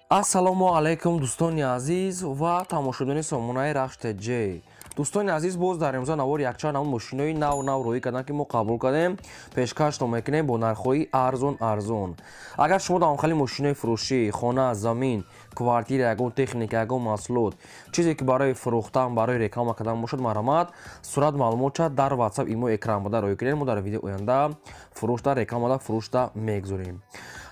Ассалому алайкум, дӯстони азиз ва тамошобинони сомонаи Рахш ТЖ. Дӯстони азиз, боз дар имрӯза навор якчанд намуд мошинои нав нав роҳӣ карданд, ки мо қабул кардем, пешкашто мекунем бо нархҳои арзон арзон. Агар шумо дар хали мошинои фурӯшӣ, хона, замин, квартира, ягон техника, ягон маҳсулот, чизе ки барои фурӯхтан, барои реклама кардан бошад, марҳамат, сурат, маълумотша дар WhatsApp, имо, экран буда роҳӣ кунед. Мо дар видео оянда фурӯшда, рекламада, фурӯшда мегузорем.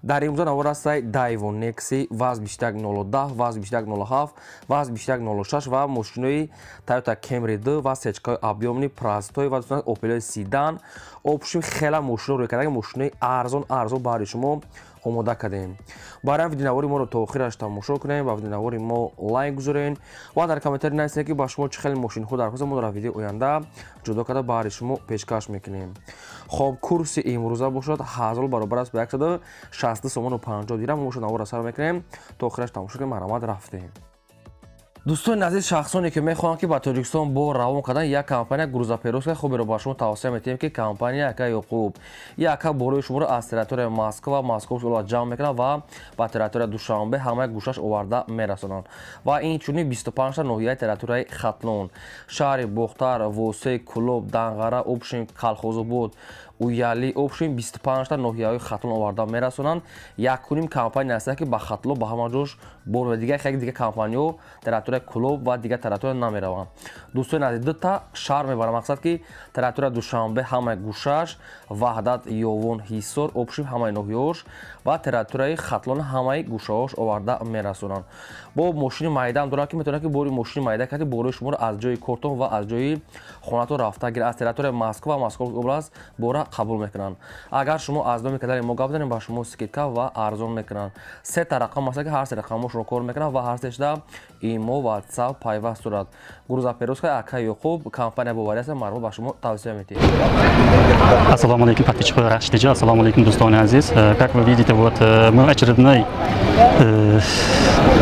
Дар имрӯза навор ҳастай Daewoo Nexi ВАЗ 21010, ВАЗ 2107, ВАЗ 2106 ва мошинои Toyota Camry 2 ва сечкаи объёмный простой ва Opel Sedan. Общем, хела мошино рӯй карда, мошинои арзон арзон баҳри шумо омода кардем. Барои видеонавори моро то охираш тамошо кунем ва видеонавори мо лайк гузорен ва дар комментарий нависед, ки ба шумо чӣ хеле мошинҳо дархост, мо дар видеои оянда ҷудо карда баҳри шумо пешкаш мекунем. Хоб, курси имрӯза бошад 1000 баробар аст ба 160 сомону 50 дирам. Мо бошад наворро сар мекунем, то охираш тамошо кунем. Марҳамат, рафтем. Дӯстони азиз, шахсоне ки мехоҳанд, ки ба Тоҷикистон бор равон кардан, як компания грузоперевозка хуберо ба шумо тавсия метиҳем, ки компания ака Ёқуб. Яка борои шуморо аз территорияи Москва, Московский область ҷамъ мекунад ва ба территорияи Душанбе ҳамаи гӯшаш оварда мерасонанд. Ва инчунин 25 ноҳияи территорияи Хатлон, шаҳри Бохтар, Восеъ, Кӯлоб, Данғара, общем, Калхозобод, Уяли, общем, 25 ноҳияҳои Хатлон оварда мерасонанд. Якуним компания ҳаста, ки ба Хатлон ба ҳама ҷош бор ва дигар хеле дигар компаниҳо территорияи Кӯлоб ва дигар территория намераванд. Дӯстони азиз, дута шаҳр мебарам, мақсад ки территорияи Душанбе ҳамаи гӯшаш, Ваҳдат, Ёвон, Ҳисор, общем, ҳамаи ноҳияҳош ва территорияи Хатлон ҳамаи гӯшаҳош оварда мерасонанд. Бо мошини майдаам доранд, ки метавонад, ки бори мошини майда карди, борои шуморо аз ҷои кортон ва аз ҷои хонатон рафта гирад. Аз территорияи Москва ва Московский область бора қабул мекунанд. Агар шумо аз номи канали мо гап занед, ба шумо скидка ва арзон мекунанд. Сета рақам аст, ки ҳар се рақамҳо шумо кор мекунанд ва ҳар сешда имо, WhatsApp пайваст дорад. Грузоперевозка ака Ёқуб компания боварӣ аст, марҳамат, ба шумо тавсия медиҳем. Ассалому алейкум, подписчики Рахш ТЖ, ассалому алейкум, дӯстони азиз. Как вы видите, вот мы очередной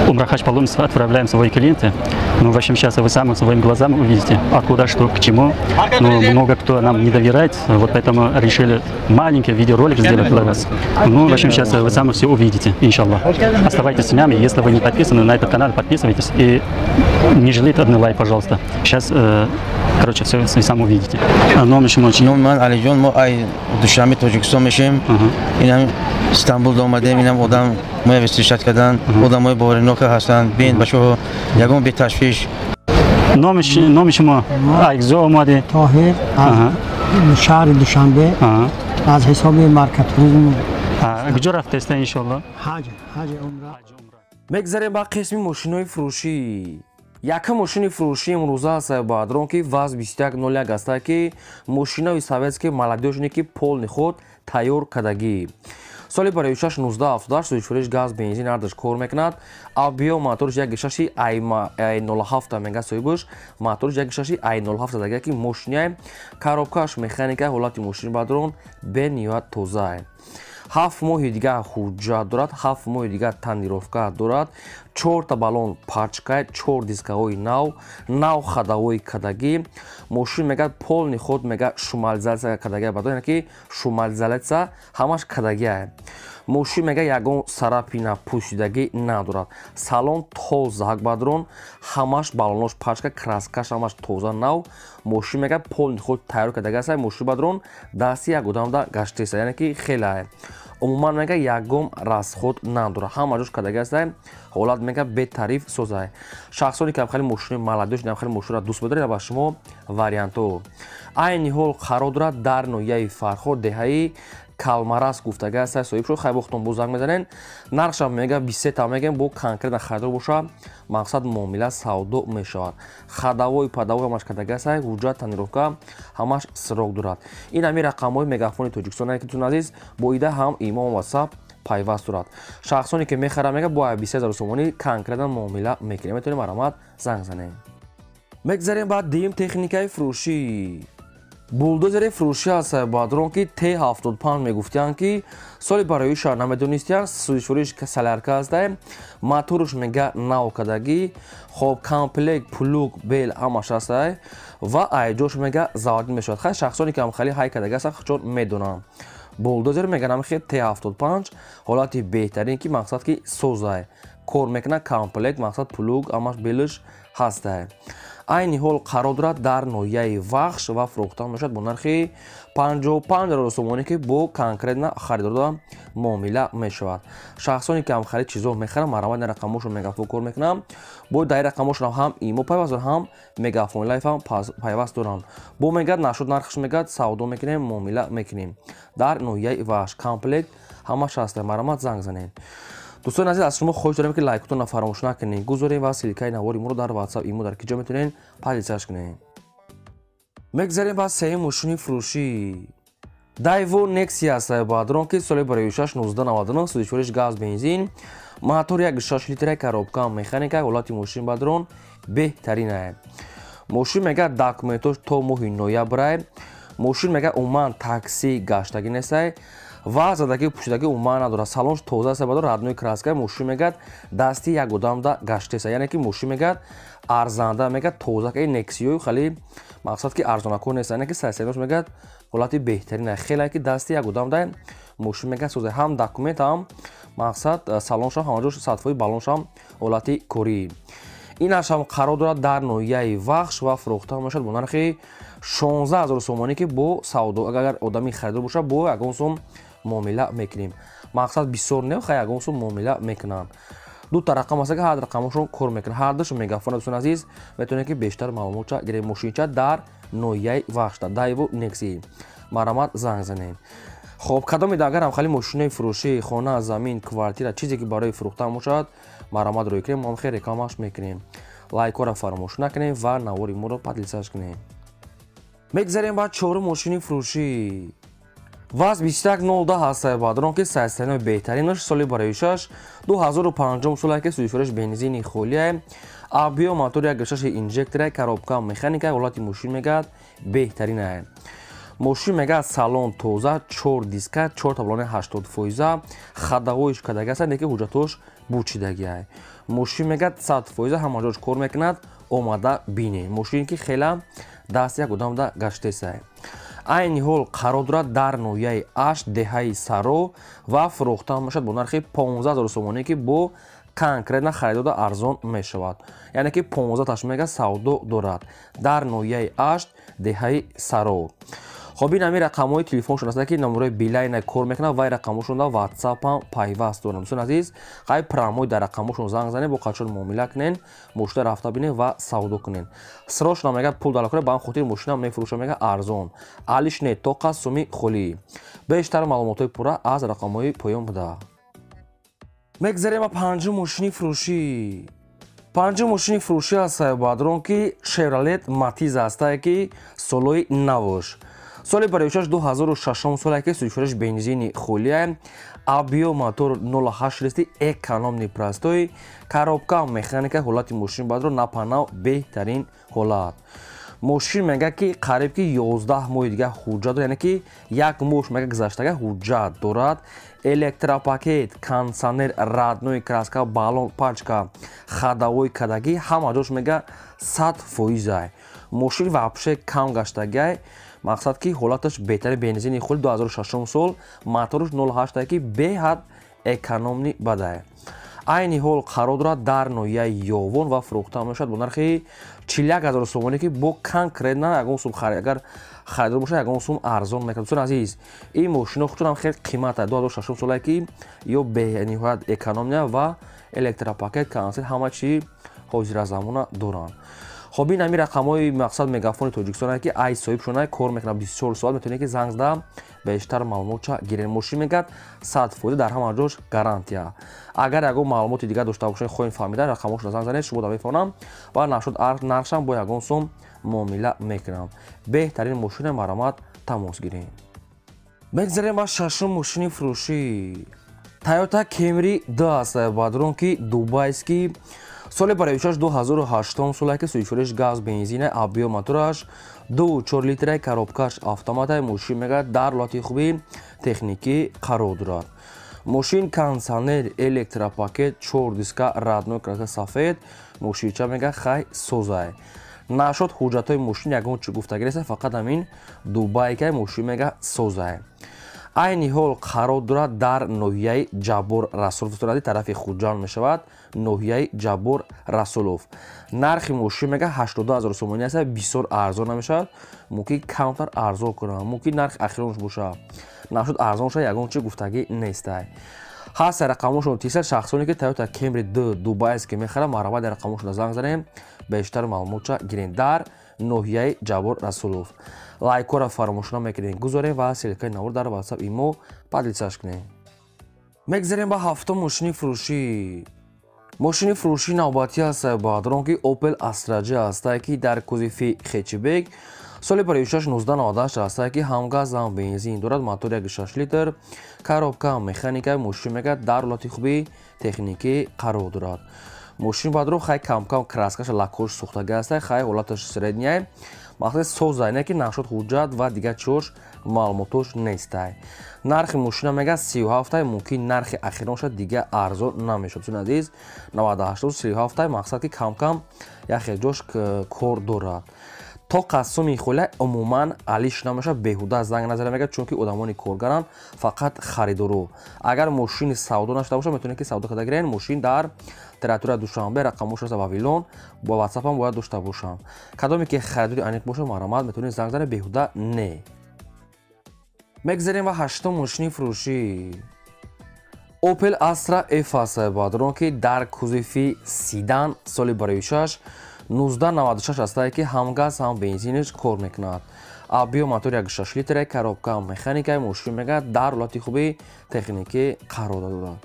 умра хадж паломничество отправляем свои клиенты. Ну, в общем, сейчас вы сами своими глазами увидите, откуда, что, к чему. Но много кто нам не доверяет, вот поэтому решили маленький видеоролик сделать для вас. Ну, в общем, сейчас вы сами все увидите, иншаллах. Оставайтесь с нами, если вы не подписаны на этот канал, подписывайтесь и не жалейте одный лайк, пожалуйста. Сейчас, короче, все вы сами увидите. Номи шумо чӣ? Номи ман Алиҷон, мо ай Душанбе, Тоҷикистон мешем. Инам Стамбул омадем, инам одам моя встречать кардан, одамои боваринока ҳастанд. Бин, бачаҳо, ягон беташвиш. Номи шумо, ай куҷо омадӣ? Тоҳир, аз шаҳри Душанбе, аз ҳисоби Марка Туризм. Куҷо рафтеста, иншолло? Ҳаҷ, ҳаҷи умра. Мегзарем ба қисми мошинои фурӯшӣ. Якум мошини фурӯшии имрӯза аст, баъдрон, ки ВАЗ 2101 аста, ки мошинои советский молодёжный, ки полный ход тайёр кардагӣ. Соли барои 1978, сӯзишвориш газ, бензин, ҳардаш кор мекунад. Объём моторш 1,6 ай 07 мега, соҳибаш моторш 1,6 ай 07 задага, ки мошиняй коробкаш механика. Ҳолати мошини бадрон бениҳоят тозае. 7 моҳи дигар ҳуҷҷат дорад, 7 моҳи дигар тонировка дорад. Чорта баллон пачка, чор дискаҳои нав нав, ходовой кардагӣ. Мошин мега полный ход, мега шумоизоляция кардагӣ, бадон ки шумоизоляция ҳамаш кардагиа. Мошин мега ягон царапина, пӯшидагӣ надорад. Салон тоза, бадрон, ҳамаш баллонош пачка, краскаш ҳамаш тоза, нав. Мошин мега полный ход тайёр кардагӣ аст. Мошин бадрон дасти як одамда гаштеста, яъне ки хеле умуман мега ягон расход надорад, ҳама ҷош кардагӣ аст. Ҳолат мега бетариф соза. Шахсоне ки хеле мошини молодёжь, хеле мошинро дӯст медоред, ба шумо вариантҳо. Айни ҳол қарор дорад дар ноҳияи Фархор, деҳаи Калмарас гуфтага аст соҳиб шуд. Хай, бохтон боз занг мезанен. Нархшам мега 23 та мегем, бо конкретно харидор боша, мақсад муомила, савдо мешавад. Ходовой падовой ҳамаш кардага аст, ҳуҷҷат, тонировка ҳамаш срок дорад. Ин ҳами рақамҳои Мегафони Тоҷикистон, ки дӯстони азиз, бо ида ҳам имо, WhatsApp пайваст дорад. Шахсоне ки мехарад, мега бо 23 000 сомонӣ конкретно муомила мекунем. Метавонем, марҳамат, занг занем. Мегзарем ба дуюм техникаи фурӯшӣ. Булдозери фурӯшӣ аст, бадрон, ки Т75 мегуфтиянд, ки соли барои шаҳр намедонистиянд. Сӯзишвориш солярка аста, моторш мега нав кардагӣ. Хоб, комплект плуг, бел ҳамаш аста ва айҷош мега заводӣ мешавад. Хай, шахсоне ки ҳамхали ҳай кардагӣ ҳастанд, чон медонанд. Булдозер мега намихе Т75, ҳолати беҳтарин, ки мақсад ки созай. Кор мекунад, комплект, мақсад плуг, ҳамаш белиш ҳастай. Айни ҳол қарор дорад дар ноҳияи Вахш ва фурӯхта мешавад бо нархи 55 000 сомонӣ, ки бо конкретно харидорда муомила мешавад. Шахсоне ки ҳам харид чизо мехаранд, марҳамат, ин рақамошон Мегафон кор мекунам. Бо дар рақамошон ҳам имо пайваст дорам, ҳам Мегафон Лайф ҳам пайваст дорам. Бо мегӯяд нашуд нархш, мегӯяд савдо мекунем, муомила мекунем. Дар ноҳияи Вахш комплект ҳамаш ҳаста. Марҳамат, занг занед. Дӯстони азиз, аз шумо хоҳиш дорем, ки лайкотонро фаромӯш накунед, гузорем ва ссылкаи навори моро дар WhatsApp, имо дар ки ҷо метавонед поделиться кунед. Мегзарем ба сеюм мошини фурӯшӣ. Дайво Нексия аст, бадрон, ки соли 2006, 1999, сӯзишвориш газ, бензин, мотор 1,6 литра, коробка механика, ҳолати мошин, бадрон, беҳтарин. Мошин мегӯяд документош то моҳи ноябрай. Мошин мегӯяд умуман такси гаштагӣ нестай ва задагӣ пӯшидагӣ умуман надорад. Салонш тоза аст, бадор, родной краска. Мошин мегӯяд дасти як одамда гаштеса, яъне ки мошин мегӯяд арзанда, мегӯяд тоза. Ки Нексиёю хеле мақсад ки арзонако нест, яъне ки сайсайнош мегӯяд ҳолати беҳтарин, хеле ки дасти як одамда мошин мегӯяд соза, ҳам документ, ҳам мақсад салоншам ҳамаҷош 100%, баллоншам ҳолати корӣ. Инаш ҳам қарор дорад дар ноҳияи Вахш ва фурӯхта мешавад бо нархи 16 000 сомонӣ, ки бо савдо, агар одами харидор бошад, бо ягон сум муомила мекунем. Мақсад бисёр не, хай ягон сум муомила мекунанд. Дута рақам аст, ки ҳар рақамошон кор мекунад, ҳардуш Мегафон. Дӯстони азиз, метавонед, ки бештар маълумотча гиред. Мошинча дар ноҳияи Вахшда, Дайво Некси, марҳамат, занг занед. Хоб, кадоме агар ҳам хали мошинои фурӯшӣ, хона, замин, квартира, чизе ки барои фурӯхтан бошад, марҳамат, рӯй кунем, мо хел рекламаш мекунем. Лайкҳоро фаромӯш накунем ва навори моро поделиться кунем. Мегзарем ба чорум мошини фурӯшӣ. ВАЗ 2110 ҳастае, бадрон, ки сайсаринои беҳтаринаш, соли 2006, 2005 соле, ки сӯзишвориш бензини холия, объём мотор 1,6 инжектора, коробка механика, ҳолати мошин мегӯяд беҳтаринае. Мошин мегӯяд салон тоза, чор диска, чор таблони 80%, ходовойш кадаги аст, леки ҳуҷҷатош бучидагиай. Мошин мегӯяд 100% ҳама ҷош кор мекунад, омада бинед. Мошин ки хела даст як одамда гаштесай. Айни ҳол қарор дорад дар ноҳияи Ашт, деҳаи Саро ва фурӯхта мешавад бо нархи 15 000 сомонӣ, ки бо конкретно харидода арзон мешавад, яъне ки 15 таш мега савдо дорад дар ноҳияи Ашт, деҳаи Саро. Хоб, ин ҳамин рақамҳои телефоншон аст, ки номерои Билайна кор мекунад ва рақамҳошон дар WhatsApp ҳам пайваст доранд. Дӯстони азиз, хай прямой дар рақамҳошон занг занед, бо қачон муомила кунед, мошина рафта бинед ва савдо кунед. Срочно мега пул дала кунед, ба ҳам хотир мошина мефурӯша, мега арзон, алиш не, тоқа суми холӣ. Бештар маълумотҳои пурра аз рақамҳои поён буда. Мегзарем ба панҷум мошини фурӯшӣ. Панҷум мошини фурӯшӣ аст, бадрон, ки Шевролет Матиз ҳастае, ки солҳои навош, соли 2006, 2006 соле, ки сӯзишвориш бензини холия, объём мотор 0,8 литри, экономный, простой, коробка механика, ҳолати мошин, бадро, напанав, беҳтарин ҳолат. Мошин мега ки қариб ки 11 моҳи дига ҳуҷҷат дорад, яъне ки як моҳ мега гузаштага ҳуҷҷат дорад. Электропакет, кондиционер, родной краска, баллон пачка, ходовой кадагӣ, ҳама ҷош мега 100%-ай. Мошин вообще кам гаштагиай, мақсад ки ҳолаташ беҳтари, бензини хули, 2006 сол, моторш 0,8, ки беҳад экономный бадай. Айни ҳол қарор дорад дар ноҳияи Ёвон ва фурӯхта мешавад бо нархи 41 000 сомонӣ, ки бо конкретно ягон сум агар харидор бошад, ягон сум арзон мекунад. Дӯстони азиз, ин мошино худшон хеле қимат аст, 2006 солае, ки ё бениҳоят экономия ва электропакет, кондиционер, ҳама чи ҳозиразамона доранд. Хоб, ин ҳамин рақамҳои мақсад Мегафони Тоҷикистон, ки ай соҳибшона кор мекунад 24 соат, метавонед, ки занг зада бештар маълумотча гиред. Мошин мегӯяд 100% дар ҳама ҷош гарантия. Агар ягон маълумоти дигар дошта бошед, хоҳем фаҳмида, рақамҳошро занг занед, шумо да мефаҳмам ва нашуд нархшам бо ягон сум муомила мекунам. Беҳтарин мошина, марҳамат, тамос гиред. Мегзарем ба шашум мошини фурӯшӣ. Тойота Кемри 2 аст, бадрон, ки дубайский, соли 2006, 2008 соле, ки сӯзишвориш газ, бензина, объём мотораш 2,4 литра, коробкаш автомата. Мошин мегӯяд дар ҳолати хуби техникӣ қарор дорад. Мошин кондиционер, электропакет, чор диска, родной краска, сафед. Мошинча мега хай созай. Нашод ҳуҷҷатҳои мошин ягон чӣ гуфтагӣ нест, фақат ҳамин дубайкай. Мошин мега созай. Айни ҳол қарор дорад дар ноҳияи Ҷаббор Расулов, дӯстони тарафи Хуҷанд мешавад, ноҳияи Ҷаббор Расулов. Нархи мошин мега 82 000 сомонӣ аст, бисёр арзон намешавад, мумкин камтар арзон кунад, мумкин нархи ахиронш бошад. Нашуд арзон шавад, ягон чи гуфтагӣ нестай. Ҳаст рақамошон тисад шахсоне ки Toyota Camry 2 Дубайс ки мехарад, марҳамат, дар рақамошон занг занем, бештар маълумотша гирем дар ноҳияи Ҷаббор Расулов. Лайкҳоро фаромӯш намекунем, гузорем ва ссылка и навор дар WhatsApp имо поделиться ш кунем. Мегзарем ба ҳафтум мошини фурӯшӣ. Мошини фурӯшии навбатӣ аст, баъдрон ки Opel Astra J ҳастае, ки дар кузови хэтчбек, соли 56 1998 ҳастае, ки ҳам газ, ҳам бензин дорад, мотор 1,6 литр, коробка механика. Мошин мега дар ҳолати хуби техникӣ қарор дорад. Мошин баъдро хай камкам краска ш, лакош сӯхтага ҳастае, хай ҳолаташ средний, мақсади соза не ки нашуд, ҳуҷҷат ва дигар чиҳош маълумотош нестай. Нархи мошина мега 37-тай, мумкин нархи ахирон шад, дига арзон намешавад. Дӯстони азиз, 98 37-тай, мақсад ки камкам яхе ҷош кор дорад. То қассоми хола умуман алиш намешавад, беҳуда занг назара мега, чунки одамони коргаранд, фақат харидору. Агар мошини савдо нашуда бошад, метавонед ки савдо карда гирен. Мошин дар территория Душанбе, рақамош аст Вавилон, бо ватсапам бояд дошта бошам. Кадоме ки харидори аниқ бошад, марҳамат, метавонед занг занед, беҳуда не. Мегзарем ба ҳаштум мошини фурӯшӣ. Opel Astra F аст, баъдрон ки дар кузови седан, соли 2006 1996 ҳастае, ки ҳам газ, ҳам бензинаш кор мекунад, объём мотор 1,6 литре, коробка механика. Мошин мега дар ҳолати хуби техникӣ қарор дорад.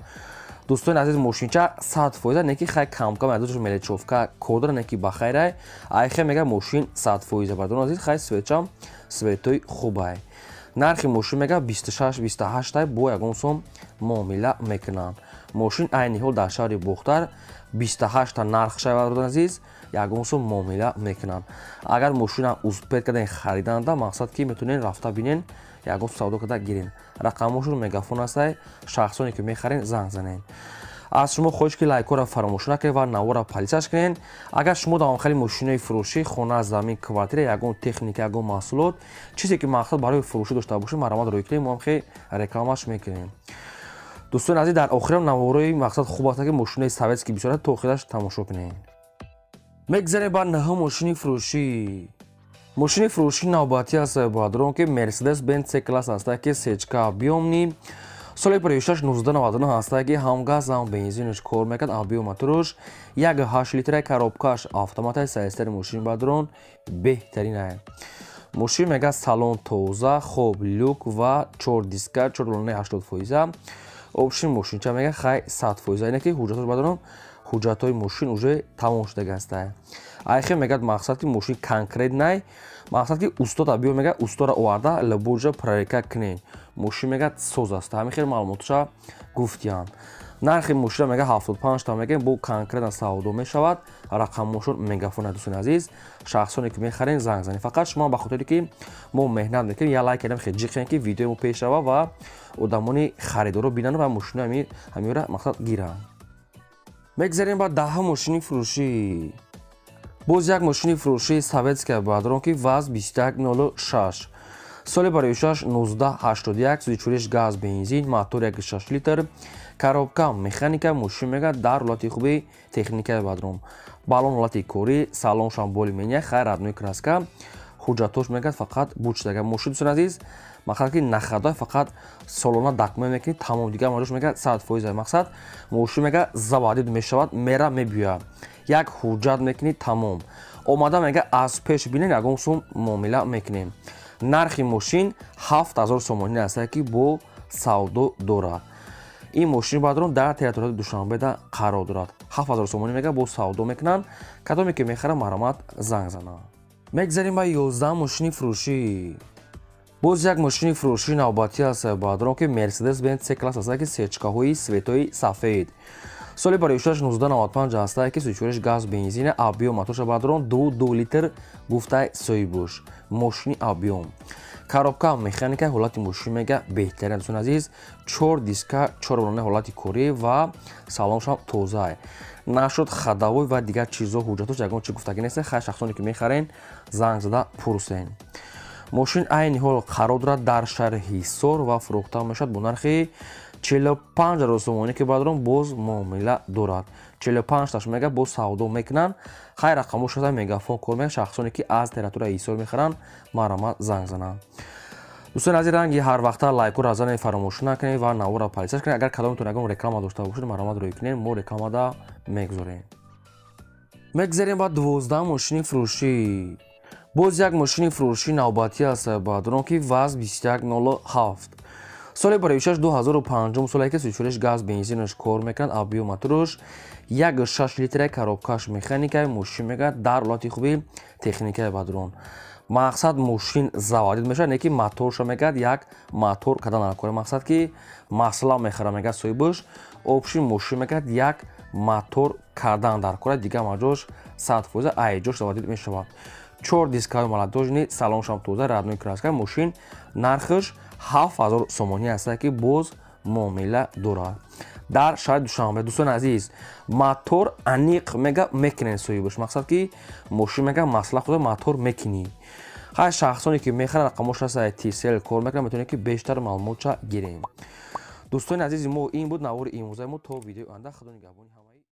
Дӯстони азиз, мошинча 100%, не ки хай камкам ядушаш мелочёвка кор дора, не ки ба хайрай айхе мега мошин 100%. Бардони азиз, хай свечам светои хубай. Нархи мошин мега 26 28 бо ягон сом муомила мекунанд. Мошин айни ҳол дар шаҳри Бохтар 28 нарх шавад, бародари азиз, ягон сом муомила мекунанд. Агар мошина успеть карден хариданда, мақсад ки метавонед рафта бинен, ягон савдо карда гирен. Рақамошон Мегафон ҳастай, шахсоне ки мехарен, занг занен. Аз шумо хоҳиш ки лайкҳоро фаромӯш накунед ва наворро поделиться ш кунед. Агар шумо дар хели мошинои фурӯшӣ, хона, замин, квартира, ягон техника, ягон маҳсулот, чизе ки мақсад барои фурӯшӣ дошта бошед, марҳамат, рӯй кунед, мо ҳам хе рекламаш мекунем. Дӯстони азиз, дар охирам наворои мақсад хуб аст, ки мошинои советский бисёр, то охираш тамошо кунед. Мегзарем ба наҳум мошини фурӯшӣ. Мошини фурӯшии навбатӣ аст, бародарон, ки Мерседес Бенз С класс ҳаста, ки сечка объёмный, соли 56 1999 ҳаста, ки ҳам газ, ҳам бензинаш кор мекард, объём моторш 1,8 литра, коробкаш автоматаи, состояние мошин, бародарон, беҳтаринае. Мошин мега салон тоза, хоб, люк ва чор диска, чор лонаи 80%. Общий мошинча мега хай 100%, ине ки ҳуҷҷатош, бародарон, ҳуҷҷатҳои мошин уже тамом шудага ҳастае. Айхе мегӯяд, мақсад ки мошин конкретный, мақсад ки устода биё, мега устора оварда лабоҷа проверка кунед. Мошин мегӯяд соз аст, ҳамин хел маълумотша гуфтиянд. Нархи мошина мега 75 та мегӯем, бо конкретно савдо мешавад. Рақамошон Мегафон. Дӯстони азиз, шахсоне ки мехарен, занг занед. Фақат шумо ба хотире ки мо меҳнат мекунем, я лайк кардем, хел ҷиқем, ки видеои мо пеш рава ва одамони харидоро бинанд ва мошинои ҳамиёра мақсад гиранд. Мегзарем ба даҳум мошини фурӯшӣ. Боз як мошини фурӯшии советская, бародарон, ки ВАЗ 2106, соли 26 1981, сӯзишвориш газ, бензин, мотор 1,6 литр, коробка механика. Мошин мега дар ҳолати хуби техникаи, бародарон, балон ҳолати корӣ, салоншам более-менее хай, родной краска, ҳуҷҷатош мегӯяд фақат буд шудага. Мошин, дӯстони азиз, мақсад ки нахадой, фақат солона документ мекунӣ, тамом, дигар маҷош мегӯяд 100%. Мақсад мошин мега заводить мешавад, мера мебиёяд, як ҳуҷҷат мекунӣ, тамом. Омада мега аз пеш бинен, ягон сум муомила мекунем. Нархи мошин 7000 сомонӣ аст, ки бо савдо дорад. Ин мошини, бародарон, дар территорияи Душанбеда қарор дорад. 7000 сомонӣ мега, бо савдо мекунанд. Кадоме ки мехарад, марҳамат, занг зананд. Мегзарем ба 11 мошини фурӯшӣ. Боз як мошини фурӯшии навбатӣ аст, бародарон, ки Мерседес Бенз С класс аст, ки сечкаҳои светои сафед, соли 26 1995 аст, ки сӯзишвориш газ, бензин, объём моторша, бародарон, 2,2 литр гуфтай соҳибуш. Мошини объём, коробка механика, ҳолати мошин мега беҳтарин. Дӯстони азиз, чор диска, чор лона ҳолати корӣ ва салоншам тозае. Нашуд ходовой ва дигар чизо, ҳуҷҷатош ягон чи гуфтагӣ нест. Хай, шахсоне ки мехарен, занг зада пурсен. Мошин айни ҳол қарор дорад дар шаҳри Ҳисор ва фурӯхта мешавад бо нархи 45 000 сомонӣ, ки бародарон боз муомила дорад. 45 таш мега боз савдо мекунанд. Хайр, рақамҳо шуда Мегафон кор мекунад. Шахсоне ки аз территорияи Ҳисор мехаранд, марҳамат занг зананд. Дӯстони азиз, ранги ҳар вақта лайкуро аз фаромӯш накунед ва наворро подписаться кунед. Агар кадомтон ягон реклама дошта бошед, марҳамат рӯй кунед, мо рекламада мегузорем. Мегзарем ба 12 мошини фурӯшӣ. Боз як мошини фурӯшӣ навбатӣ аст, бародарон, ки ВАЗ 2107, соли бароишаш 2005 соле, ки сучуриш газ, бензинаш кор мекунад, объём мотораш 1,6 литра, коробкаш механикаи. Мошин мегӯяд дар ҳолати хуби техникаи, бародарон. Мақсад, мошин заводить мешавад, не ки моторша мегӯяд як мотор кардан накора. Мақсад, ки масла мехара, мегӯяд соҳибаш. Общий мошин мегӯяд як мотор кардан дар кора, дигар маҷош 100% айҷош заводить мешавад. Чор дискаи молодёжный, салоншам тоза, родной краска. Мошин нархаш 7000 сомонӣ аст, ки боз муомила дорад, дар шаҳри Душанбе. Дӯстони азиз, мотор аниқ мега мекунед соҳибаш. Мақсад, ки мошин мега масла худа мотор мекунӣ. Ҳар шахсоне ки мехарад, рақамош аст, Тисел кор мекунад, метавонед ки бештар маълумотша гирем. Дӯстони азизи мо, ин буд навори имрӯзаи мо. То видеои оянда, худо нигаҳбони ҳамаи.